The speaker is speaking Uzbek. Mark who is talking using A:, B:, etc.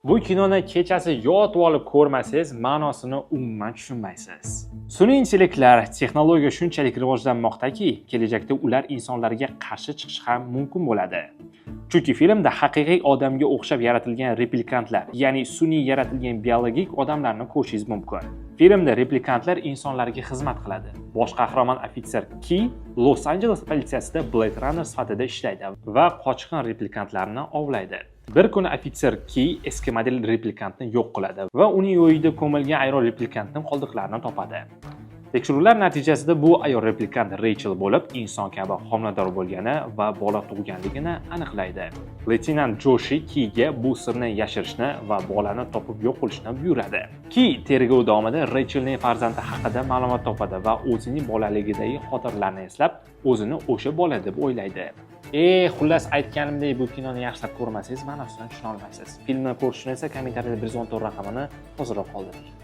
A: Bu kinoni kechasi yotib olib ko'rmasangiz, ma'nosini umuman tushunmaysiz. Sun'iy intellektlar, texnologiya shunchalik rivojlanmoqdaki, kelajakda ular insonlarga qarshi chiqishi ham mumkin bo'ladi. Chunki filmda haqiqiy odamga o'xshab yaratilgan replikantlar, ya'ni sun'iy yaratilgan biologik odamlarni ko'rishingiz mumkin. Filmda replikantlar insonlarga xizmat qiladi. Bosh qahramon ofitser Ki Los-Anjeles politsiyasida Blade Runner sifatida ishlaydi va qochqin replikantlarni ovlaydi. Bir kuni ofitser Ki eski model replikantni yo'q qiladi va uning uyida ko'milgan ayol replikantning qoldiqlarini topadi. Tekshiruvlar natijasida bu ayol replikant Reychel bo'lib, inson kabi homilador bo'lgani va bola tug'ganligini aniqlaydi. Leytenant Joshi Kiga bu sirni yashirishni va bolani topib yo'q qilishni buyuradi. Ki tergov davomida Reychelning farzandi haqida ma'lumot topadi va o'zining bolaligidagi xotiralarini eslab, o'zini o'sha bola deb o'ylaydi. Xullas, aytganimdek, bu kinoni yaxshilab ko'rmasangiz, ma'nosini tushuna olmaysiz. Filmni ko'rish uchun esa kommentariyada 114 raqamini hoziroq qoldiring.